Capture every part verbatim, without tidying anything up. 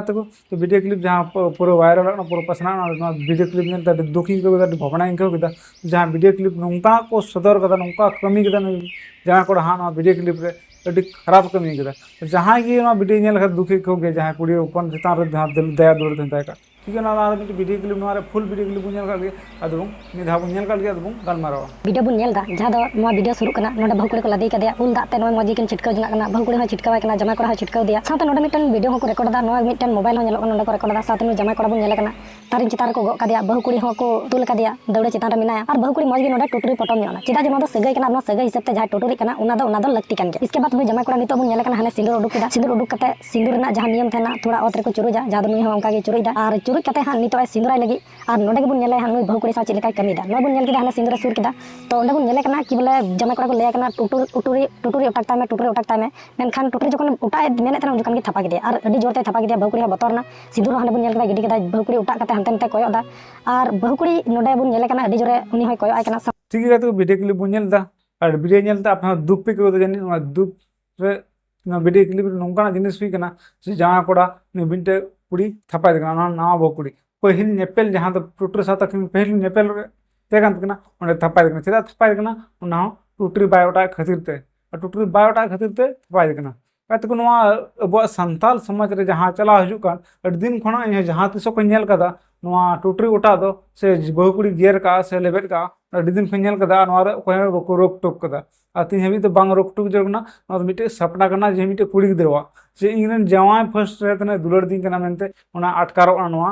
ᱛᱟᱠᱚ, ᱛᱚ video clip ᱡᱟᱦᱟᱸ ᱯᱩᱨᱟᱹ ᱵᱷᱟᱭᱨᱟᱞᱚᱜ ᱠᱟᱱᱟ, ᱯᱩᱨᱟᱹ ᱯᱟᱥᱱᱟᱜ ᱠᱟᱱᱟ, ᱱᱚᱣᱟ ᱵᱷᱤᱰᱤᱭᱳ ᱠᱞᱤᱯ ᱧᱮᱞ ᱛᱮ ᱟᱹᱰᱤ ᱫᱩᱠᱤᱧ ᱟᱹᱭᱠᱟᱹᱣ ᱠᱮᱫᱟ, ᱟᱹᱰᱤ ᱵᱷᱟᱵᱽᱱᱟᱧ ᱟᱹᱭᱠᱟᱹᱣ ᱠᱮᱫᱟ᱾ ᱡᱟᱦᱟᱸ ᱵᱷᱤᱰᱤᱭᱳ ᱠᱞᱤᱯ ᱱᱚᱝᱠᱟ ᱠᱚ ᱥᱚᱫᱚᱨ ᱠᱟᱫᱟ, ᱱᱚᱝᱠᱟ ᱠᱟᱹᱢᱤ ᱠᱮᱫᱟ ᱱᱩᱭ ᱡᱟᱶᱟᱭ ᱠᱚᱲᱟ ᱦᱟᱸᱜ ᱱᱚᱣᱟ ᱵᱷᱤᱰᱤᱭᱳ ᱠᱞᱤᱯ ᱨᱮ ᱟᱹᱰᱤ ᱠᱷᱟᱨᱟᱯ ᱠᱟᱹᱢᱤ ᱠᱮᱫᱟ᱾ ᱡᱟᱦᱟᱸᱭ ᱜᱮ ᱱᱚᱣᱟ ᱵᱷᱤᱰᱤᱭᱳ ᱧᱮᱞ ᱠᱷᱟᱱ ᱫᱩᱠ ᱟᱹᱭᱠᱟᱹᱣ ᱜᱮᱭᱟ, ᱡᱟᱦᱟᱸᱭ ᱠᱩᱲᱤ ᱦᱚᱯᱚᱱ ᱪᱮᱛᱟᱱ ᱨᱮ ᱡᱟᱦᱟᱸ ᱫᱟᱭᱟ ᱫᱩᱞᱟᱹᱲ ᱛᱟᱦᱮᱱ ᱛᱟᱭ ᱠᱷᱟᱱ᱾ ᱴᱷᱤᱠ ᱜᱮᱭᱟ, ᱱᱚᱣᱟ ᱟᱨ ᱢᱤᱫᱴᱮᱱ ᱵᱷᱤᱰᱤᱭᱳ ᱠᱞᱤᱯ, ᱱᱚᱣᱟ ᱨᱮ ᱯᱷᱩᱞ ᱵᱷᱤᱰᱤᱭᱳ ᱠᱞᱤᱯ ᱵᱚᱱ ᱧᱮᱞ ᱠᱟᱜ ᱜᱮ, ᱟᱫᱚ ᱵᱚᱱ ᱢᱤᱫ ᱫᱷᱟᱣ ᱵᱚᱱ ᱧᱮᱞ ᱠᱟᱜ ᱜᱮ, ᱟᱫᱚ ᱵᱚᱱ ᱜᱟᱞᱢᱟᱨᱟᱣᱟ᱾ ᱵᱷᱤᱰᱤᱭᱳ ᱵᱚᱱ ᱧᱮᱞ ᱮᱫᱟ, ᱡᱟᱦᱟᱸ ᱫᱚ ᱱᱚᱣᱟ ᱵᱷᱤᱰᱤᱭᱳ ᱥᱩᱨᱩᱜ ᱠᱟᱱᱟ, ᱱᱚᱰᱮ ᱵᱟᱹᱦᱩ ᱠᱩᱲᱤ ᱠᱚ ᱞᱟᱫᱮ ᱠᱟᱫᱮᱭᱟ ᱩᱞ ᱫᱟᱜ ᱛᱮ, ᱱᱚᱣᱟ ᱢᱚᱡᱽ ᱜᱮᱠᱤᱱ ᱪᱷᱤᱴᱠᱟᱹᱣ ᱡᱚᱱᱟᱜ ᱠᱟᱱᱟ, ᱵᱟᱹᱦᱩ ᱠᱩᱲᱤ ᱦᱚᱸᱭ ᱪᱷᱤᱴᱠᱟᱹᱣᱟᱭ ᱠᱟᱱᱟ, ᱡᱟᱢᱟᱭ ᱠᱚᱲᱟ ᱦᱚᱸᱭ ᱪᱷᱤᱴᱠᱟᱹᱣ ᱫᱮᱭᱟ, ᱥᱟᱶᱛᱮ ᱱᱚᱰᱮ ᱢᱤᱫᱴᱮᱱ ᱵᱷᱤᱰᱤᱭᱳ ᱦᱚᱸᱠᱚ ᱨᱮᱠᱚᱨᱰ ᱮᱫᱟ, ᱱᱚᱣᱟ ᱢᱤᱫᱴᱮᱱ ᱢᱳᱵᱟᱭᱤᱞ ᱦᱚᱸ ᱧᱮᱞᱚᱜ ᱠᱟᱱᱟ, ᱱᱚᱰᱮ ᱠᱚ ᱨᱮᱠᱚᱨᱰ ᱮᱫᱟ, ᱥᱟᱶᱛᱮ ᱱᱩᱭ ᱡᱟᱢᱟᱭ ᱠᱚᱲᱟ ᱵᱚᱱ ᱧᱮᱞᱮ ᱠᱟᱱᱟ, ᱛᱟᱨᱤᱱ ᱪᱮᱛᱟᱱ ᱨᱮᱠᱚ ᱜᱚᱜ ᱠᱟᱫᱮᱭᱟ, ᱵᱟᱹᱦᱩ ᱠᱩᱲᱤ ᱦᱚᱸ ᱠᱚ ᱛᱩᱞ ᱠᱟᱫᱮᱭᱟ ᱫᱟᱹᱣᱲᱟᱹ ᱪᱮᱛᱟᱱ ᱨᱮ ᱢᱮᱱᱟᱭᱟ, ᱟᱨ ᱵᱟᱹᱦᱩ ᱠᱩᱲᱤ ᱢᱚᱡᱽ ᱜᱮ ᱱᱚᱰᱮ ᱴᱩᱴᱩᱨᱤ ᱯᱚᱴᱚᱢ ᱧᱚᱜ ᱮᱱᱟ᱾ ᱪᱮᱫᱟᱜ ᱡᱮ ᱱᱚᱣᱟ ᱫᱚ ᱥᱟᱹᱜᱟᱹᱭ ᱠᱟᱱᱟ, ᱱᱚᱣᱟ ᱥᱟᱹᱜᱟᱹᱭ ᱦᱤᱥᱟᱹᱵ ᱛᱮ ᱡᱟᱦᱟᱸᱭ ᱴᱩᱴᱩᱨᱤᱜ ᱠᱟᱱᱟ, ᱚᱱᱟ ᱫᱚ, ᱚᱱᱟ ᱫᱚ ᱞᱟᱹᱠᱛᱤ ᱠᱟᱱ ᱜᱮᱭᱟ᱾ ᱤᱥᱠᱮ ᱵᱟᱫ ᱱᱩᱭ ᱡᱟᱢᱟᱭ ᱠᱚᱲᱟ ᱱᱤᱛᱚᱜ ᱵᱚᱱ ᱧᱮᱞᱮ ᱠᱟᱱᱟ, ᱦᱟᱱᱮ ᱥᱤᱸᱫᱩᱨ ᱩᱰᱩᱠ ᱠᱮᱫᱟ, ᱥᱤᱸᱫᱩᱨ ᱩᱰᱩᱠ ᱠᱟᱛᱮ ᱥᱤᱸᱫᱩᱨ ᱨᱮᱱᱟᱜ ᱡᱟᱦᱟᱸ ᱱᱤᱭᱚᱢ ᱛᱟᱦᱮᱱᱟ, ᱛᱷᱚᱲᱟ ᱚᱛ ᱨᱮᱠᱚ ᱪᱩᱨᱩᱡᱟ, ᱡᱟᱦᱟᱸ ᱫᱚ ᱱᱩᱭ ᱦᱚᱸ ᱚᱱᱠᱟ ᱜᱮ ᱪᱩᱨᱩᱡ ᱫᱟ, ᱟᱨ ᱪᱩᱨᱩᱡ ᱠᱟᱛᱮ ᱦᱟᱸᱜ ᱱᱤᱛᱚᱜ ᱮ ᱥᱤᱸᱫᱩᱨᱟᱭ ᱞᱟᱹᱜᱤᱫ, ᱟᱨ ᱱᱚᱰᱮ ᱜᱮᱵᱚᱱ ᱧᱮᱞᱮᱭᱟ ᱦᱟᱸᱜ ᱱᱩᱭ ᱵᱟᱹᱦᱩ ᱠᱩᱲᱤ ᱥᱟᱶ ᱪᱮᱫ ᱞᱮᱠᱟᱭ ᱠᱟᱹᱢᱤᱭᱮᱫᱟ᱾ ᱱᱚᱣᱟ ᱵᱚᱱ ᱧᱮᱞ ᱠᱮᱫᱟ, ᱦᱟᱱᱮ ᱥᱤᱸᱫᱩᱨ ᱮ ᱥᱩᱨ ᱠᱮᱫᱟ, ᱛᱚ ᱚᱸᱰᱮ ᱵᱚᱱ ᱧᱮᱞᱮ ᱠᱟᱱᱟ ᱠᱤ ᱵᱚᱞᱮ ᱡᱟᱢᱟᱭ ᱠᱚᱲᱟ ᱠᱚ ᱞᱟᱹᱭ ᱠᱟᱱᱟ, "ᱴᱩᱴᱩᱨ, ᱴᱩᱴᱩᱨᱤ, ᱴᱩᱴᱩᱨᱤ ᱚᱴᱟᱜ ᱛᱟᱭ ᱢᱮ, ᱴᱩᱴᱩᱨᱤ ᱚᱴᱟᱜ ᱛᱟᱭ ᱢᱮ", ᱢᱮᱱᱠᱷᱟᱱ ᱴᱩᱴᱩᱨᱤ ᱡᱚᱠᱷᱚᱱ ᱚᱴᱟᱜ ᱮ ᱢᱮᱱᱮᱫ ᱛᱟᱦᱮᱱᱟ, ᱩᱱ ᱡᱚᱠᱷᱚᱱ ᱜᱮ ᱛᱷᱟᱯᱟ ᱠᱮᱫᱮᱭᱟ, ᱟᱨ ᱟᱹᱰᱤ ᱡᱳᱨ ᱛᱮ ᱛᱷᱟᱯᱟ ᱠᱮᱫᱮᱭᱟ, ᱵᱟᱹᱦᱩ ᱠᱩᱲᱤ ᱦᱚᱸ ᱵᱚᱛᱚᱨ ᱮᱱᱟ, ᱥᱤᱸᱫᱩᱨ ᱦᱚᱸ ᱦᱟᱸᱰᱮ ᱵᱚᱱ ᱧᱮᱞ ᱠᱮᱫᱟ ᱜᱤᱰᱤ ᱠᱮᱫᱟᱭ, ᱵᱟᱹᱦᱩ ᱠᱩᱲᱤ ᱚᱴᱟᱜ ᱠᱟᱛᱮ ᱦᱟᱱᱛᱮ ᱱᱟᱛᱮ ᱠᱚᱭᱚᱜ ᱮᱫᱟ, ᱟᱨ ᱵᱟᱹᱦᱩ ᱠᱩᱲᱤ ᱱᱚᱰᱮ ᱵᱚᱱ ᱧᱮᱞᱮ ᱠᱟᱱᱟ ᱟᱹᱰᱤ ᱡᱳᱨᱮ ᱩᱱᱤ ᱦᱚᱸᱭ ᱠᱚᱭᱚᱜ ᱟᱭ ᱠᱟᱱᱟ᱾ ᱴᱷᱤᱠ ᱜᱮᱭᱟ, ᱛᱚ ᱵᱷᱤᱰᱤᱭᱳ ᱠᱞᱤᱯ ᱵᱚᱱ ᱧᱮᱞ ᱮᱫᱟ, ᱟᱨ ᱵᱷᱤᱰᱤᱭᱳ ᱧᱮᱞ ᱛᱮ ᱟᱯᱮ ᱦᱚᱸ ᱫᱩᱠ ᱯᱮ ᱟᱹᱭᱠᱟᱹᱣ ᱮᱫᱟ ᱡᱟᱹᱱᱤᱡ, ᱱᱚᱣᱟ ᱫᱩᱠ ᱨᱮ ᱱᱚᱣᱟ ᱵᱷᱤᱰᱤᱭᱳ ᱠᱞᱤᱯ ᱨᱮ ᱱᱚᱝᱠᱟᱱᱟᱜ ᱡᱤᱱᱤᱥ ᱦᱩᱭ ᱠᱟᱱᱟ ᱡᱮ ᱡᱟᱶᱟᱭ ᱠᱚᱲᱟ ᱱᱩᱭ ᱢᱤᱫᱴᱮᱡ ᱠᱩᱲᱤ ᱛᱷᱟᱯᱟᱭ ᱠᱟᱱᱟ, ᱚᱱᱟ ᱱᱟᱣᱟ ᱵᱟᱹᱦᱩ ᱠᱩᱲᱤ᱾ ᱯᱟᱹᱦᱤᱞ ᱧᱮᱯᱮᱞ ᱡᱟᱦᱟᱸ ᱫᱚ ᱴᱩᱴᱩᱨ ᱥᱟᱶᱛᱮ ᱠᱤᱱ ᱯᱟᱹᱦᱤᱞ ᱧᱮᱯᱮᱞ ᱨᱮ ᱛᱟᱦᱮᱸ ᱠᱟᱱ ᱛᱟᱹᱠᱤᱱᱟ, ᱚᱸᱰᱮ ᱛᱷᱟᱯᱟᱭ ᱠᱟᱱᱟ᱾ ᱪᱮᱫᱟᱜ ᱛᱷᱟᱯᱟᱭ ᱠᱟᱱᱟ? ᱚᱱᱟ ᱦᱚᱸ ᱴᱩᱴᱩᱨᱤ ᱵᱟᱭ ᱚᱴᱟᱜ ᱠᱷᱟᱹᱛᱤᱨ ᱛᱮ᱾ ᱟᱨ ᱴᱩᱴᱩᱨᱤ ᱵᱟᱭ ᱚᱴᱟᱜ ᱠᱷᱟᱹᱛᱤᱨ ᱛᱮ ᱛᱷᱟᱯᱟᱭ ᱠᱟᱱᱟ᱾ ᱜᱟᱛᱮ ᱠᱚ, ᱱᱚᱣᱟ ᱟᱵᱚᱣᱟᱜ ᱥᱟᱱᱛᱟᱞ ᱥᱚᱢᱟᱡᱽ ᱨᱮ ᱡᱟᱦᱟᱸ ᱪᱟᱞᱟᱣ ᱦᱤᱡᱩᱜ ᱠᱟᱱ, ᱟᱹᱰᱤ ᱫᱤᱱ ᱠᱷᱚᱱᱟᱜ ᱤᱧ ᱦᱚᱸ ᱡᱟᱦᱟᱸ ᱛᱤᱥᱚᱜ ᱠᱷᱚᱱ ᱧᱮᱞ ᱠᱟᱫᱟ, ᱱᱚᱣᱟ ᱴᱩᱴᱩᱨᱤ ᱚᱴᱟᱜ ᱫᱚ ᱥᱮ ᱵᱟᱹᱦᱩ ᱠᱩᱲᱤ ᱜᱮᱨ ᱠᱟᱜᱼᱟ ᱥᱮ ᱞᱮᱵᱮᱫ ᱠᱟᱜᱼᱟ, ᱟᱹᱰᱤ ᱫᱤᱱ ᱠᱷᱚᱱ ᱧᱮᱞ ᱠᱟᱫᱟ, ᱟᱨ ᱱᱚᱣᱟ ᱨᱮ ᱚᱠᱚᱭ ᱦᱚᱸ ᱵᱟᱠᱚ ᱨᱳᱠ ᱴᱳᱠ ᱠᱟᱫᱟ᱾ ᱟᱨ ᱛᱤᱦᱤᱧ ᱦᱟᱹᱵᱤᱡ ᱫᱚ ᱵᱟᱝ ᱨᱳᱠ ᱴᱳᱠ ᱡᱟᱹᱨᱩᱲ ᱠᱟᱱᱟ᱾ ᱱᱚᱣᱟ ᱫᱚ ᱢᱤᱫᱴᱮᱡ ᱥᱟᱯᱱᱟ ᱠᱟᱱᱟ ᱡᱮ ᱢᱤᱫᱴᱮᱡ ᱠᱩᱲᱤ ᱜᱤᱫᱽᱨᱟᱹᱣᱟᱜ, ᱡᱮ ᱤᱧ ᱨᱮᱱ ᱡᱟᱶᱟᱭ ᱯᱷᱟᱹᱥᱴ ᱨᱮ ᱛᱤᱱᱟᱹᱜ ᱫᱩᱞᱟᱹᱲ ᱫᱤᱧ ᱠᱟᱱᱟ ᱢᱮᱱᱛᱮ ᱚᱱᱟ ᱟᱴᱠᱟᱨᱚᱜ ᱠᱟᱱᱟ᱾ ᱱᱚᱣᱟ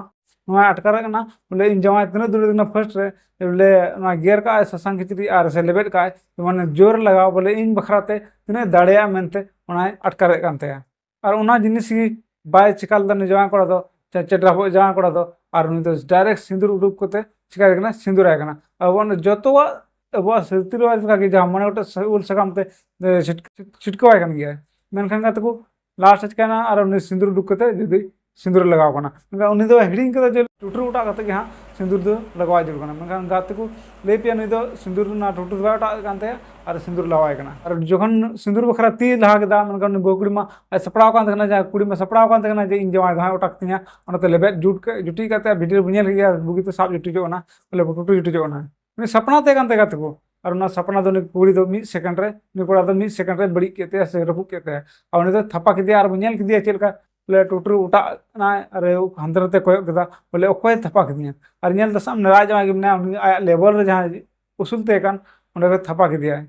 ᱱᱚᱣᱟ ᱟᱴᱠᱟᱨᱚᱜ ᱠᱟᱱᱟ ᱵᱚᱞᱮ ᱤᱧ ᱡᱟᱶᱟᱭ ᱛᱤᱱᱟᱹᱜ ᱫᱩᱞᱟᱹᱲ ᱫᱤᱧ ᱠᱟᱱᱟ ᱯᱷᱟᱹᱥᱴ ᱨᱮ, ᱵᱚᱞᱮ ᱱᱚᱣᱟ ᱜᱮᱨ ᱠᱟᱜᱼᱟᱭ ᱥᱟᱥᱟᱝ ᱠᱤᱪᱨᱤᱡ ᱟᱨ ᱥᱮ ᱞᱮᱵᱮᱫ ᱠᱟᱜᱼᱟᱭ, ᱢᱟᱱᱮ ᱡᱳᱨ ᱞᱟᱜᱟᱣ ᱵᱚᱞᱮ ᱤᱧ ᱵᱟᱠᱷᱨᱟ ᱛᱮ ᱛᱤᱱᱟᱹᱜ ᱫᱟᱲᱮᱭᱟᱜᱼᱟ ᱢᱮᱱᱛᱮ ᱚᱱᱟᱭ ᱟᱴᱠᱟᱨᱮᱫ ᱠᱟᱱ ᱛᱟᱭᱟ᱾ ᱟᱨ ᱚᱱᱟ ᱡᱤᱱᱤᱥ ᱜᱮ ᱵᱟᱭ ᱪᱤᱠᱟ ᱞᱮᱫᱟ ᱱᱩᱭ ᱡᱟᱶᱟᱭ ᱠᱚᱲᱟ ᱫᱚ, ᱪᱮ-, ᱪᱮᱴᱨᱟ ᱵᱚᱦᱚᱜ ᱡᱟᱶᱟᱭ ᱠᱚᱲᱟ ᱫᱚ, ᱟᱨ ᱱᱩᱭ ᱫᱚ ᱰᱟᱭᱨᱮᱠᱴ ᱥᱤᱸᱫᱩᱨ ᱩᱰᱩᱠ ᱠᱟᱛᱮ ᱪᱤᱠᱟᱭ ᱠᱟᱱᱟ, ᱥᱤᱸᱫᱩᱨᱟᱭ ᱠᱟᱱᱟ᱾ ᱟᱵᱚᱣᱟᱜ ᱚᱱᱟ ᱡᱚᱛᱚᱣᱟᱜ ᱟᱵᱚᱣᱟᱜ ᱨᱤᱛᱤ ᱨᱮᱣᱟᱡᱽ ᱞᱮᱠᱟ ᱜᱮ ᱡᱟᱦᱟᱸ ᱢᱚᱬᱮ ᱜᱚᱴᱮᱡ ᱥᱟ-, ᱩᱞ ᱥᱟᱠᱟᱢ ᱛᱮ, ᱮ, ᱪᱷᱤᱴ-, ᱪᱷᱤᱴᱠᱟᱹᱣᱟᱭ ᱠᱟᱱ ᱜᱮᱭᱟ᱾ ᱢᱮᱱᱠᱷᱟᱱ ᱜᱟᱛᱮ ᱠᱚ, ᱞᱟᱥᱴ ᱨᱮ ᱪᱤᱠᱟᱭᱱᱟ, ᱟᱨ ᱩᱱᱤ ᱥᱤᱸᱫᱩᱨ ᱩᱰᱩᱠ ᱠᱟᱛᱮ ᱡᱩᱫᱤ ᱥᱤᱸᱫᱩᱨ ᱞᱟᱜᱟᱣ ᱠᱟᱱᱟ᱾ ᱢᱮᱱᱠᱷᱟᱱ ᱩᱱᱤ ᱫᱚ ᱦᱤᱲᱤᱧ ᱠᱟᱫᱟ ᱡᱮ ᱴᱩᱴᱩᱨ ᱚᱴᱟᱜ ᱠᱟᱛᱮ ᱜᱮ ᱦᱟᱸᱜ ᱥᱤᱸᱫᱩᱨ ᱫᱚ ᱞᱟᱜᱟᱣᱟᱭ ᱡᱟᱹᱨᱩᱲ ᱠᱟᱱᱟ᱾ ᱢᱮᱱᱠᱷᱟᱱ ᱜᱟᱛᱮ ᱠᱚ ᱞᱟᱹᱭ ᱯᱮᱭᱟ, ᱱᱩᱭ ᱫᱚ ᱥᱤᱸᱫᱩᱨ ᱨᱮᱱᱟᱜ ᱴᱩᱴᱩᱨ ᱫᱚ ᱵᱟᱭ ᱚᱴᱟᱜ ᱠᱟᱱ ᱛᱟᱭᱟ ᱟᱨ ᱥᱤᱸᱫᱩᱨ ᱞᱟᱜᱟᱣᱟᱭ ᱠᱟᱱᱟ᱾ ᱟᱨ ᱡᱚᱠᱷᱚᱱ ᱥᱤᱸᱫᱩᱨ ᱵᱟᱠᱷᱨᱟ ᱛᱤ ᱞᱟᱦᱟ ᱠᱮᱫᱟ, ᱢᱮᱱᱠᱷᱟᱱ ᱩᱱᱤ ᱵᱟᱹᱦᱩ ᱠᱩᱲᱤ ᱢᱟ ᱟᱡ ᱥᱟᱯᱲᱟᱣ ᱠᱟᱱ ᱛᱟᱦᱮᱸ ᱠᱟᱱᱟ, ᱡᱟᱦᱟᱸ ᱠᱩᱲᱤ ᱢᱟ ᱥᱟᱯᱲᱟᱣ ᱠᱟᱱ ᱛᱟᱦᱮᱸ ᱠᱟᱱᱟ ᱡᱮ ᱤᱧ ᱡᱟᱶᱟᱭ ᱫᱚ ᱦᱟᱸᱜ ᱚᱴᱟᱜ ᱛᱤᱧᱟ, ᱚᱱᱟᱛᱮ ᱞᱮᱵᱮᱫ ᱡᱩᱴ ᱠᱮᱫ, ᱡᱩᱴᱤᱡ ᱠᱟᱛᱮ ᱵᱷᱤᱰᱤᱭᱳ ᱨᱮᱵᱚᱱ ᱧᱮᱞ ᱠᱮᱫ ᱜᱮᱭᱟ, ᱵᱩᱜᱤᱛᱮ ᱥᱟᱵ ᱡᱩᱴᱤᱡᱚᱜ ᱠᱟᱱᱟ, ᱵᱚᱞᱮ ᱴᱩᱴᱩᱨ ᱡᱩᱴᱤᱡᱚᱜ ᱠᱟᱱᱟ᱾ ᱩᱱᱤ ᱥᱟᱯᱲᱟᱣ ᱛᱟᱦᱮᱸ ᱠᱟᱱ ᱛᱟᱭᱟ ᱜᱟᱛᱮ ᱠᱚ, ᱟᱨ ᱚᱱᱟ ᱥᱟᱯᱲᱟᱣ ᱫᱚ ᱩᱱᱤ ᱠᱩᱲᱤ ᱫᱚ ᱢᱤᱫ ᱥᱮᱠᱮᱱᱰ ᱨᱮ, ᱩᱱᱤ ᱠᱚᱲᱟ ᱫᱚ ᱢᱤᱫ ᱥᱮᱠᱮᱱᱰ ᱨᱮ ᱵᱟᱹᱲᱤᱡ ᱠᱮᱫ ᱛᱟᱭᱟ ᱥᱮ ᱨᱟᱹᱯᱩᱫ ᱠᱮᱫ ᱛᱟᱭᱟ᱾ ᱟᱨ ᱩᱱᱤ ᱫᱚ ᱛᱷᱟᱯᱟ ᱠᱮᱫᱮᱭᱟ ᱟᱨ ᱵᱚᱱ ᱧᱮᱞ ᱠᱮᱫᱮᱭᱟ ᱪᱮᱫ ᱞᱮᱠᱟ ᱵᱚᱞᱮ ᱴᱩᱴᱩᱨ ᱚᱴᱟᱜ ᱮᱱᱟᱭ ᱟᱨ ᱦᱟᱱᱛᱮ ᱱᱟᱛᱮ ᱠᱚᱭᱚᱜ ᱠᱮᱫᱟ, ᱵᱚᱞᱮ ᱚᱠᱚᱭᱮ ᱛᱷᱟᱯᱟ ᱠᱮᱫᱤᱧᱟ᱾ ᱟᱨ ᱧᱮᱞ ᱫᱟᱥᱮ ᱟᱢ ᱨᱟᱡᱽ ᱡᱟᱶᱟᱭ ᱜᱮ ᱢᱮᱱᱟᱭᱟ, ᱩᱱᱤ ᱟᱭᱟᱜ ᱞᱮᱵᱮᱞ ᱨᱮ ᱡᱟᱦᱟᱸ ᱩᱥᱩᱞ ᱛᱟᱦᱮᱸ ᱠᱟᱱ, ᱚᱸᱰᱮ ᱜᱮ ᱛᱷᱟᱯᱟ ᱠᱮᱫᱮᱭᱟᱭ᱾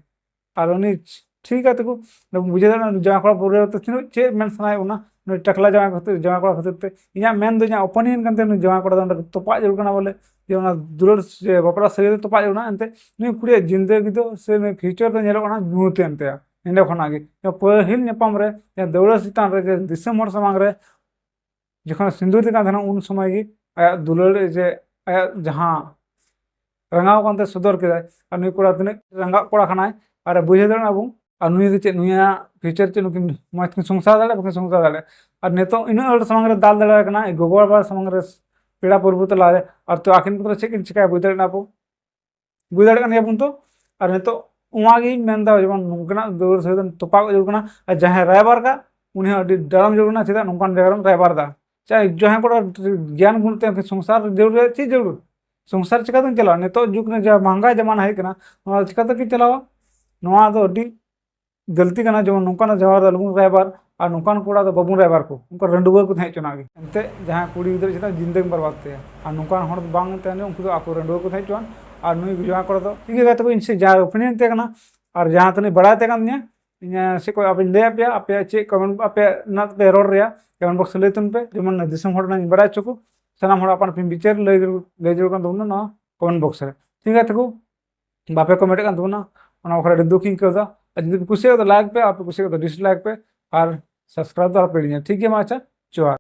ᱟᱨ ᱩᱱᱤ ᱴᱷᱤᱠ ᱜᱮᱭᱟ ᱛᱟᱠᱚ, ᱵᱩᱡᱷᱟᱹᱣ ᱫᱟᱲᱮᱭᱟᱜᱼᱟ ᱡᱟᱶᱟᱭ ᱠᱚᱲᱟ ᱯᱚᱨᱤᱵᱟᱨ ᱛᱮ ᱛᱤᱱᱟᱹᱜ ᱪᱮᱫ ᱢᱮᱱ ᱥᱟᱱᱟᱭᱮᱫ ᱵᱚᱱᱟ, ᱱᱩᱭ ᱴᱟᱠᱞᱟ ᱡᱟᱶᱟᱭ ᱠᱷᱟᱹᱛᱤᱨ, ᱡᱟᱶᱟᱭ ᱠᱚᱲᱟ ᱠᱷᱟᱹᱛᱤᱨ ᱛᱮ᱾ ᱤᱧᱟᱹᱜ ᱢᱮᱱ ᱫᱚ, ᱤᱧᱟᱹᱜ ᱚᱯᱤᱱᱤᱭᱚᱱ ᱠᱟᱱ ᱛᱟᱭᱟ, ᱱᱩᱭ ᱡᱟᱶᱟᱭ ᱠᱚᱲᱟ ᱫᱚ ᱚᱸᱰᱮ ᱛᱚᱯᱟᱜ ᱡᱟᱹᱨᱩᱲ ᱠᱟᱱᱟ ᱵᱚᱞᱮ, ᱡᱮ ᱚᱱᱟ ᱫᱩᱞᱟᱹᱲ ᱥᱮ ᱵᱟᱯᱞᱟ ᱥᱟᱹᱜᱟᱹᱭ ᱫᱚ ᱛᱚᱯᱟᱜ ᱡᱟᱹᱨᱩᱲ ᱠᱟᱱᱟ᱾ ᱮᱱᱛᱮ ᱱᱩᱭ ᱠᱩᱲᱤᱭᱟᱜ ᱡᱤᱱᱫᱮᱜᱤ ᱫᱚ ᱥᱮ ᱱᱩᱭ ᱯᱷᱤᱭᱩᱪᱟᱨ ᱫᱚ ᱧᱮᱞᱚᱜ ᱠᱟᱱᱟ ᱧᱩᱛ ᱮᱱ ᱛᱟᱭᱟ᱾ ᱱᱚᱸᱰᱮ ᱠᱷᱚᱱᱟᱜ ᱜᱮ ᱯᱟᱹᱦᱤᱞ ᱧᱟᱯᱟᱢ ᱨᱮ ᱫᱟᱹᱣᱲᱟᱹ ᱪᱮᱛᱟᱱ ᱨᱮ ᱡᱮ ᱫᱤᱥᱚᱢ ᱦᱚᱲ ᱥᱟᱢᱟᱝ ᱨᱮ ᱡᱚᱠᱷᱚᱱ ᱥᱤᱸᱫᱩᱨ ᱫᱤ ᱠᱟᱱ ᱛᱟᱦᱮᱱᱟ, ᱩᱱ ᱥᱚᱢᱚᱭ ᱜᱮ ᱟᱭᱟᱜ ᱫᱩᱞᱟᱹᱲ ᱡᱮ ᱟᱭᱟᱜ ᱡᱟᱦᱟᱸ ᱨᱟᱸᱜᱟᱣ ᱠᱟᱱᱛᱮ ᱥᱚᱫᱚᱨ ᱠᱮᱫᱟᱭ᱾ ᱟᱨ ᱱᱩᱭ ᱠᱚᱲᱟ ᱛᱤᱱᱟᱹᱜ ᱨᱟᱸᱜᱟᱣ ᱠᱚᱲᱟ ᱠᱟᱱᱟᱭ, ᱟᱨ ᱵᱩᱡᱷᱟᱹᱣ ᱫᱟᱲᱮᱭᱟᱜ ᱟᱵᱚᱱ᱾ ᱟᱨ ᱱᱩᱭ ᱫᱚ ᱪᱮᱫ, ᱱᱩᱭᱟᱜ ᱯᱷᱤᱭᱩᱪᱟᱨ ᱪᱮᱫ, ᱱᱩᱠᱤᱱ ᱢᱚᱡᱽ ᱠᱤᱱ ᱥᱚᱝᱥᱟᱨ ᱫᱟᱲᱮᱭᱟᱜᱼᱟ, ᱵᱟᱠᱤᱱ ᱥᱚᱝᱥᱟᱨ ᱫᱟᱲᱮᱭᱟᱜᱼᱟ? ᱟᱨ ᱱᱤᱛᱚᱜ ᱤᱱᱟᱹᱜ ᱦᱚᱲ ᱥᱟᱢᱟᱝ ᱨᱮ ᱫᱟᱞ ᱫᱟᱲᱮᱭᱟᱭ ᱠᱟᱱᱟ, ᱜᱚᱜᱚ ᱵᱟᱵᱟ ᱥᱟᱢᱟᱝ ᱨᱮ, ᱯᱮᱲᱟ ᱯᱨᱚᱵᱷᱩ ᱛᱟᱞᱟᱨᱮ, ᱟᱨ ᱛᱚ ᱟᱹᱠᱤᱱ ᱠᱚᱫᱚ ᱪᱮᱫ ᱠᱤᱱ ᱪᱤᱠᱟᱹᱭᱟ ᱵᱩᱡᱽ ᱫᱟᱲᱮᱭᱟᱜ ᱠᱟᱱᱟ ᱵᱚ, ᱵᱩᱡᱽ ᱫᱟᱲᱮᱭᱟᱜ ᱠᱟᱱ ᱜᱮᱭᱟ ᱵᱚᱱ ᱛᱚ᱾ ᱟᱨ ᱱᱤᱛᱚᱜ ᱚᱱᱟᱜᱤᱧ ᱢᱮᱱᱫᱟ, ᱡᱮᱢᱚᱱ ᱱᱚᱝᱠᱟᱱᱟᱜ ᱫᱟᱹᱲ ᱥᱟᱹᱲ ᱫᱚ ᱛᱚᱯᱟᱜ ᱡᱟᱹᱨᱩᱲ ᱠᱟᱱᱟ᱾ ᱟᱨ ᱡᱟᱦᱟᱸᱭ ᱨᱟᱭᱵᱟᱨ ᱠᱟᱜ, ᱩᱱᱤ ᱦᱚᱸ ᱟᱹᱰᱤ ᱰᱟᱲᱟᱢ ᱡᱟᱹᱨᱩᱲ ᱠᱟᱱᱟ, ᱪᱮᱫᱟᱜ ᱱᱚᱝᱠᱟᱱ ᱡᱟᱭᱜᱟ ᱨᱮᱢ ᱨᱟᱭᱵᱟᱨ ᱫᱟ? ᱪᱟᱦᱮ ᱡᱟᱦᱟᱸᱭ ᱠᱚᱲᱟ ᱜᱮᱭᱟᱱ ᱵᱟᱹᱱᱩᱜ ᱛᱟᱭᱟ, ᱥᱚᱝᱥᱟᱨ ᱡᱟᱹᱨᱩᱲ ᱨᱮᱭᱟᱜ ᱪᱮᱫ ᱡᱟᱹᱨᱩᱲ? ᱥᱚᱝᱥᱟᱨ ᱪᱤᱠᱟᱹᱛᱮᱢ ᱪᱟᱞᱟᱣᱟ? ᱱᱤᱛᱚᱜ ᱡᱩᱜᱽ ᱨᱮ ᱡᱟᱦᱟᱸ ᱢᱟᱦᱟᱸᱜᱟᱭ ᱡᱟᱢᱟᱱᱟ ᱦᱮᱡ ᱠᱟᱱᱟ, ᱱᱚᱣᱟ ᱪᱤᱠᱟᱹᱛᱮ ᱠᱤᱱ ᱪᱟᱞᱟᱣᱟ? ᱱᱚᱣᱟ ᱫᱚ ᱟᱹᱰᱤ ᱜᱟᱹᱞᱛᱤ ᱠᱟᱱᱟ, ᱡᱮᱢᱚᱱ ᱱᱚᱝᱠᱟᱱᱟᱜ ᱡᱟᱭᱜᱟ ᱨᱮ ᱟᱞᱚᱵᱚᱱ ᱨᱟᱭᱵᱟᱨ, ᱟᱨ ᱱᱚᱝᱠᱟᱱ ᱠᱚᱲᱟ ᱫᱚ ᱵᱟᱵᱚᱱ ᱨᱟᱭᱵᱟᱨ ᱠᱚ, ᱩᱱᱠᱩ ᱨᱟᱺᱰᱩᱣᱟᱹ ᱠᱚ ᱛᱟᱦᱮᱸ ᱦᱚᱪᱚᱣᱟᱱ ᱜᱮ᱾ ᱮᱱᱛᱮ ᱡᱟᱦᱟᱸᱭ ᱠᱩᱲᱤ ᱜᱤᱫᱽᱨᱟᱹ ᱪᱮᱛᱟᱱ ᱡᱤᱱᱫᱮᱜᱤᱢ ᱵᱟᱨᱵᱟᱫ ᱛᱟᱭᱟ, ᱟᱨ ᱱᱚᱝᱠᱟᱱ ᱦᱚᱲ ᱫᱚ ᱵᱟᱝ ᱛᱟᱦᱮᱱ, ᱩᱱᱠᱩ ᱫᱚ ᱟᱠᱚ ᱨᱟᱺᱰᱩᱣᱟᱹ ᱠᱚ ᱛᱟᱦᱮᱸ ᱦᱚᱪᱚᱣᱟᱱ᱾ ᱟᱨ ᱱᱩᱭ ᱡᱟᱶᱟᱭ ᱠᱚᱲᱟ ᱫᱚ ᱴᱷᱤᱠ ᱜᱮᱭᱟ, ᱜᱟᱛᱮ ᱠᱚ, ᱤᱧ ᱥᱮ ᱡᱟ ᱚᱯᱤᱱᱤᱭᱚᱱ ᱛᱟᱦᱮᱸ ᱠᱟᱱᱟ, ᱟᱨ ᱡᱟᱦᱟᱸ ᱛᱤᱱᱟᱹᱜ ᱵᱟᱲᱟᱭ ᱛᱟᱦᱮᱸ ᱠᱟᱱ ᱛᱤᱧᱟ, ᱤᱧ ᱥᱮᱫ ᱠᱷᱚᱱ ᱟᱯᱮᱧ ᱞᱟᱹᱭᱟᱫ ᱯᱮᱭᱟ, ᱟᱯᱮᱭᱟᱜ ᱪᱮᱫ ᱠᱚᱢᱮᱱᱴ, ᱟᱯᱮ ᱚᱱᱟ ᱯᱮ ᱨᱚᱲ ᱨᱮᱭᱟ ᱠᱚᱢᱮᱱᱴ ᱵᱚᱠᱥ ᱨᱮ ᱞᱟᱹᱭ ᱛᱟᱵᱚᱱ ᱯᱮ, ᱡᱮᱢᱚᱱ ᱫᱤᱥᱚᱢ ᱦᱚᱲ ᱨᱮᱱᱟᱜ ᱤᱧ ᱵᱟᱲᱟᱭ ᱦᱚᱪᱚ ᱠᱚ, ᱥᱟᱱᱟᱢ ᱦᱚᱲ ᱟᱯᱟᱱ ᱟᱹᱯᱤᱱ ᱵᱤᱪᱟᱹᱨ ᱞᱟᱹᱭ ᱡᱟᱹᱨᱩᱲ, ᱞᱟᱹᱭ ᱡᱟᱹᱨᱩᱲ ᱠᱟᱱ ᱛᱟᱵᱚᱱᱟ ᱱᱚᱣᱟ ᱠᱚᱢᱮᱱᱴ ᱵᱚᱠᱥ ᱨᱮ᱾ ᱴᱷᱤᱠ ᱜᱮᱭᱟ ᱛᱟᱠᱚ, ᱵᱟᱯᱮ ᱠᱚᱢᱮᱱᱴ ᱠᱟᱱ ᱛᱟᱵᱚᱱᱟ, ᱚᱱᱟ ᱵᱟᱠᱷᱨᱟ ᱟᱹᱰᱤ ᱫᱩᱠ ᱤᱧ ᱟᱹᱭᱠᱟᱹᱣ ᱮᱫᱟ᱾ ᱟᱨ ᱡᱩᱫᱤ ᱯᱮ ᱠᱩᱥᱤᱭᱟᱜ ᱠᱷᱟᱱ ᱫᱚ ᱞᱟᱭᱤᱠ ᱯᱮ, ᱟᱨ ᱯᱮ ᱠᱩᱥᱤᱭᱟᱜ ᱠᱷᱟᱱ ᱫᱚ ᱰᱤᱥᱞᱟᱭᱤᱠ ᱯᱮ, ᱟᱨ ᱥᱟᱵᱥᱠᱨᱟᱭᱤᱵ ᱫᱚ ᱟᱞᱚᱯᱮ ᱦᱤᱲᱤᱧᱟ᱾ ᱴᱷᱤᱠ ᱜᱮᱭᱟ, ᱢᱟ ᱟᱪᱪᱷᱟ, ᱡᱚᱦᱟᱨ᱾